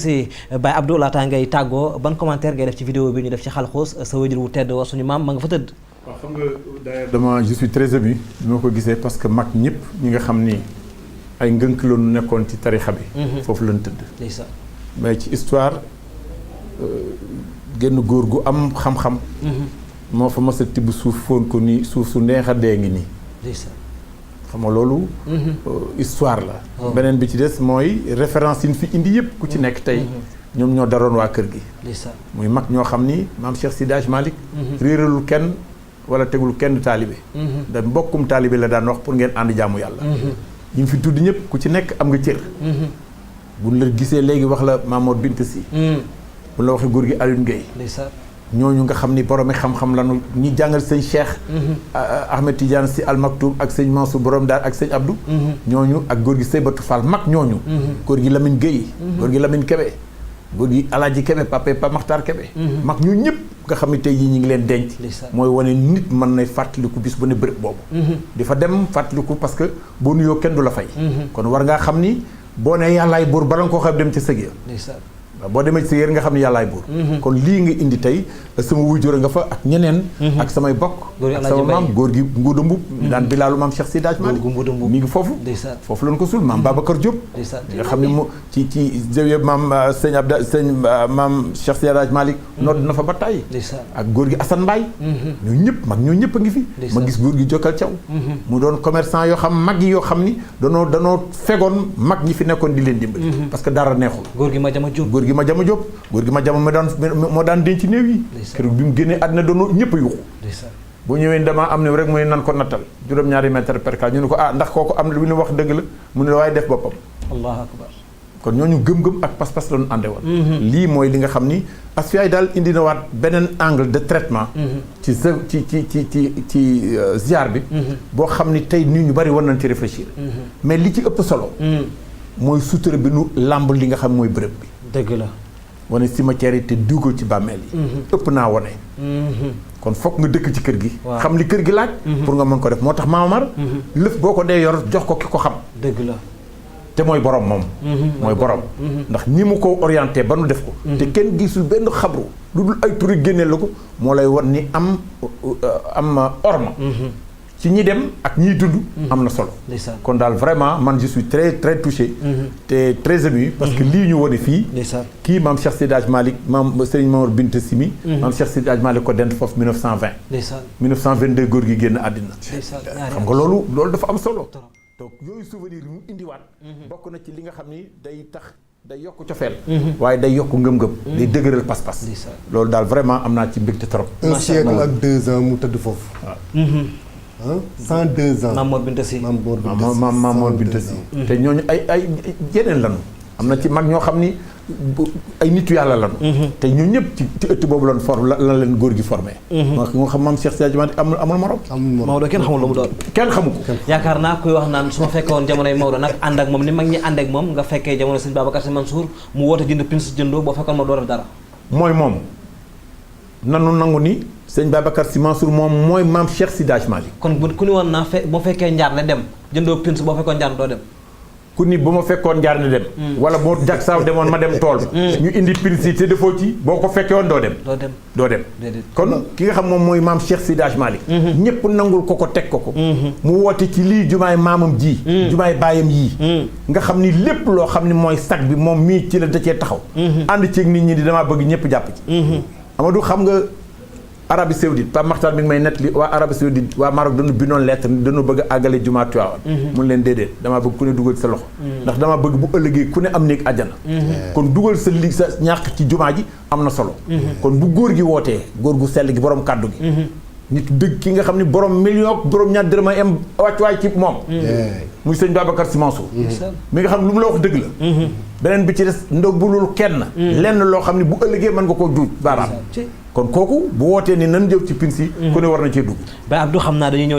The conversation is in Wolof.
si Baye Abdou laata ngay tàggoo ban commentaire ngay def ci vidéo bi ñu def ci Xalxuus sa wajur wu tedd wa suñu maam ma nga fa tëdd. waaw xam nga d'ailleurs je suis très ému bi ma ko gisee parce que mag ñëpp ñi nga xam ni ay ngënk loonu nekkoon ci tarixa bi. foofu lañ tëdd. mais ci histoire génn góor gu am xam-xam. moo fa mas a tibb suuf foon ko nii suuf su neex a dee ngi nii. xam nga loolu. histoire la. beneen bi ci des mooy référence yi ñu fi indi yëpp ku ci nekk tey. ñoom ñoo daroon waa kër gi. muy mag ñoo xam ni maam Cheikh Seydi Hadji Malick. réeralul kenn wala tegul kenn taalibe. da mbokkum taalibe la daan wax pour ngeen ànd jaamu yàlla. ñi fi tudd ñëpp ku ci nekk am nga cër. buñ la gisee léegi wax la Mamour Binta Sy. buñ la waxee góor gi Alioune Gueye. ñooñu nga xam ni boromi xam-xam lanu ñi jàngal sëñ Cheikh Ahmed Tidiane Sy Al Maktoum ak sëñ Mansour borom daal ak sëñ Abdou. ñooñu ak góor gi Seybatou Fall mag ñooñu. góor gi Lamine Gueye. góor gi Lamine Kébé. góor gi Alaaji Kébé Papa Makhtar Kébé. mag ñooñu ñëpp nga xam ni tey jii ñu ngi leen denc. mooy wane nit mën nay fàttaliku bis bu ne bërëb boobu. di fa dem fàttaliku parce que boo nuyoo kenn du la fay. kon war ngaa xam ni boo nee yàllaay buur bala nga koo xam dem ca sëg ya. waaw boo demee ci yéen nga xam ne yàllaay buur. kon lii nga indi tey sama wujur nga fa ak ñeneen. ak samay bokk. ak sama maam góor gi Nguuda Mbub. daan bilaalu maam Cheikh Seydi Hadji Malick mi ngi foofu. foofu lañ ko suul maam Babacar Diop. nga xam ne mu ci zawiya maam sëñ Abda sëñ maam Cheikh Seydi Hadji Malick. nodd na fa ba tàyyi. ak góor gi Assane Mbaye. ñooñu ñëpp mag ñooñu ñëpp a ngi fi. ma gis góor gi Jokkal Thiaw. mu doon commerçant yoo xam mag yi yoo xam ni danoo fegoon mag ñi fi nekkoon di leen dimbali. parce que dara neexul. góor gi Madiama Diop. góor gi Madiama Diop góor gi Madiama moo daan denc néew yi. keroog bi mu génnee àddina doon ñëpp a yuuxu. boo ñëwee damaa am ne rek mu ne nan ko nattal juróom-ñaari mètre per cas ñu ne ko ndax kooku am na lu ñu wax dëgg la mu ne la waaye def boppam. allahu akbar. kon ñooñu gëm-gëm ak pas-pas la ñu ànde woon. lii mooy li nga xam ni Asfiyahi daal indi na waat beneen angle de traitement. ci ziar bi. boo xam ni tey nit ñu bari war nañ ci réfléchir. mais li ci ëpp solo. mooy sutura bi nu làmb li nga xam mooy bërëb bi. dëgg la. wane cimetière yi te dugal ci bàmmeel yi. ëpp naa wane. kon fokk nga dëkk ci kër gi. xam li kër gi laaj. pour nga mën ko def moo tax Maamar. lëf boo ko dee yor jox ko ki ko xam. dëgg la. te mooy borom moom. mooy borom. ndax ni mu ko orienté ba nu def ko. te kenn gisul benn xabru lu dul ay turi génneel la ko moo lay wan ni am orma. ci ñi dem ak ñiy dund. am na solo. kon daal vraiment man je suis très très touché. te très ému parce que lii ñu wane fii. kii maam Cheikh Seydi Hadji Malick maam Serigne Mamour Binta Sy mi. maam Cheikh Seydi Hadji Malick ko dent foofu 1920. 1922 góor gi génn àddina. xam nga loolu dafa am solo. donc yooyu souvenir yi mu indiwaat. bokk na ci li nga xam ni day tax day yokk cofeel. waaye day yokk ngëm-ngëm. day dëgëral pas-pas. loolu daal vraiment am naa ci mbégte trop. un siècle ak 2 ans mu tëdd foofu. waaw. 102 ans. Mamour Binta Sy. Mamour Binta Sy. te ñooñu ay yeneen lanu. am na ci mag ñoo xam ni ay nitu yàlla lanu. te ñun ñëpp ci ëtt boobu lan la leen góor gi formé. moo xam maam Cheikh Seydi Hadji Malick amul morom. Maodo kenn xamul lu mu doon. kenn xamu ko. yaakaar naa kuy wax naan su ma fekkoon jamonoy Maodo nag ànd ak moom ni mag ñi ànd ak moom nga fekkee jamono sëñ Babacar Sy Mansour mu woote jënd pins jëndoo boo fekkoon ma doo def dara. mooy moom nanu nangu ni sëñ Babacar Sy Mansour moom mooy maam Cheikh Seydi Hadji Malick. kon ku ni woon naa boo fekkee njaar ne dem jëndoo pins boo fekkoon njaar doo dem. ku ni bu ma fekkoon njaar ne dem. wala boo jag saaw demoon ma dem tool. ñu indi pins yi te defoo ci boo ko fekkee woon doo dem. doo dem kon ki nga xam moom mooy maam Cheikh Seydi Hadji Malick. ñëpp nangul ko teg ko. mu woote ci lii jumaay maamam ji. jumaay baayam yii. nga xam ni lépp loo xam ni mooy sag bi moom mii ci la da cee taxaw. ànd ceeg nit ñi di damaa bëgg ñëpp jàpp ci. Amadou xam nga Arabie Saoudite Pape Makhtar mi ngi may nett li waa Arabie Saoudite waa Maroc dañu bindoon lettre ni dañu bëgg a àggale jumaa Tiwaawan. mun leen déedéet damaa bëgg ku ne dugal sa loxo. ndax damaa bëgg bu ëllëgee ku ne am néeg àjjana. kon dugal sa sa ñàkk ci jumaa ji am na solo. kon bu góor gi wootee góor gu sell gi borom kàddu gi. nit dëgg ki nga xam ne borom million borom ñaar dërëm ay am wàccuwaay ci moom. muy sëñ Babacar Sy Mansour. mi nga xam lu mu la wax dëgg la. beneen bi ci des ndóobulul kenn. lenn loo xam ne bu ëllëgee mën nga koo juuj baaraam. kon kooku bu wootee ni nan jëw ci pins yi. ku ne war na cee dugg. Baye Abdou xam naa dañuy ñëw